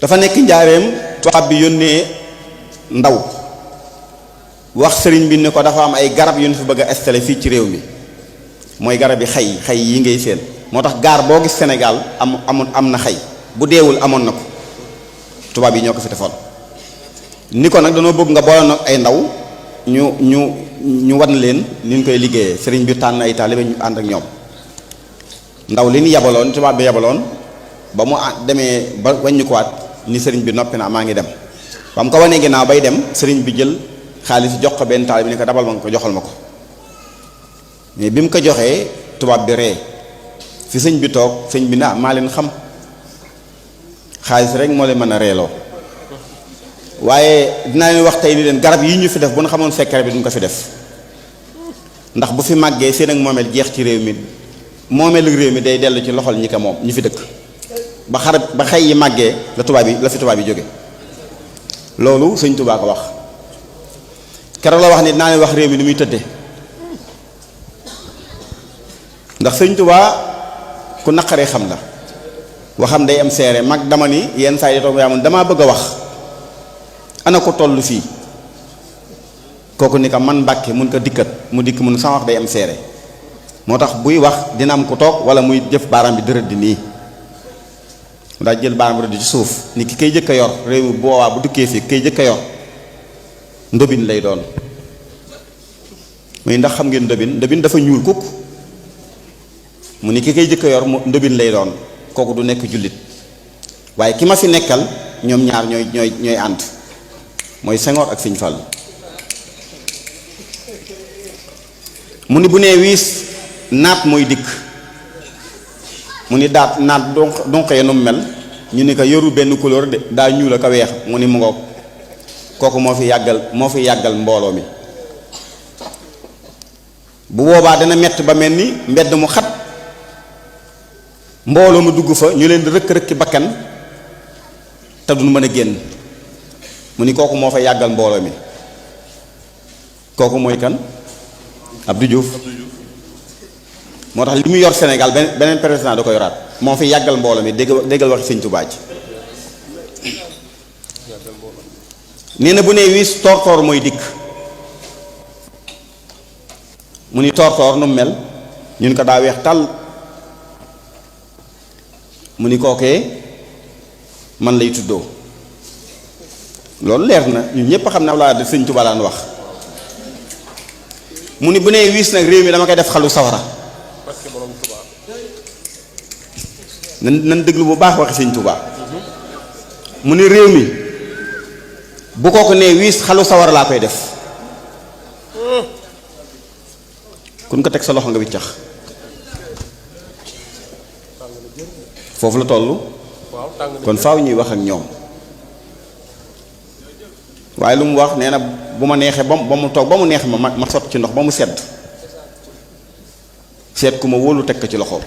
dafa nekk njaareem tubaab bi yónnee ndaw wax sëriñ bi ne ko dafa am ay garab yu ñu fi bëgg a installé fii ci réew mi mooy garab yi xay yi ngay seen moo tax gaar boo gis Sénégal am na xay bu deewul amoon na ko tubaab yi ñoo ko fi defoon ni ko nag dañoo bëgg nga boole nag ay ndaw ñu wan leen ni ñu koy liggéeyee sëriñ bi tànn ay taalibe ñu ànd ak ñoom ndaw li ñu yabaloon tubaab bi yabaloon ba mu demee ba wàññi ko waat ni sëriñ bi noppi naa maa ngi dem ba mu ko wanee ginnaaw bay dem sëriñ bi jël xaalis jox ko benn taalibe bi ni ko dabal ma ko joxal ma ko mais bi mu ko joxee tubaab bi ree fi sëñ bi toog sëñ bi naa maa leen xam xaalis rek moo leen mën a reeloo waaye dinaa leen wax tey ni leen garab yi ñu fi def bu ñu xamoon secret bi duñ ko fi def ndax bu fi màggee seen ak moomeel jeex ci réew mi moomeelu réew mi day dellu ci loxol ñi ko moom ñu fi dëkk ba xay yi màggee la fi tubaab yi jóge loolu sëñ Tuubaa ko wax keroog la wax ni dinaa leen wax réew mi ni muy tëdde ndax sëñ Tuubaa ku naqaree xam la waxam day am seere mag dama ni yenn saa yi toog yaa mun damaa bëgg a wax ana ko toll fii kooku ni ko man Mbàkke mun ko dikkat mu dikk mun sama wax day am seere moo tax buy wax dina am ku toog wala muy jëf baaraam bi dërët di nii mu daa jël baaraam bi rëdd ci suuf ni ki kay jëkk a yor réew mi boobaa bu dukkee fii kay jëkk a yor ndobin lay doon muy ndax xam ngeen ndobin dafa ñuul kukk mu ni ki kay jëkk a yor ndobin lay doon kooku du nekk jullit waaye ki ma fi nekkal ñoom ñaar ñooy ànd mooy Senghor ak Sëñ Fall mu ni bu nee wiis naat mooy dikk mu ni naat donqee nu mu mel ñu ni ko yoru benn couleur de daa ñuul ak a weex mu ni mu ngoog kooku moo fi yàggal mbooloo mi bu boobaa dana mett ba mel ni mbedd mu xat mbooloo mu dugg fa ñu leen di rëkk-rëkki bakkan te duñ mën a génn mu ni kooku moo fa yàggal mbooloo mi kooku mooy kan Abdou Diouf moo tax li mu yor Sénégal beneen président da ko yoraat moo fi yàggal mbooloo mi déggal waxi Sëñ Tuubaa ji nee na bu nee wiis toor mooy dikk mu ni toor nu mu mel ñun ko daa weex tàll mu ni kookee man lay tuddoo loolu leer na ñun ñépp xam ne Abdoulaye Sëñ Tuubaa daan wax mu ni bu nee wiis nag réew mi dama koy def xalu sawara nan déglu bu baax waxi Sëñ Tuubaa mu ni réew mi bu kooku nee wiis xalu sawara laa koy def kun ko teg sa loxo nga wiccax foofu la toll kon faaw ñuy wax ak ñoom waaye lu mu wax nee na bu ma neexee ba mu toog ba mu neex ma sotti ci ndox ba mu sedd seet ku ma wóolu teg ko ci loxoom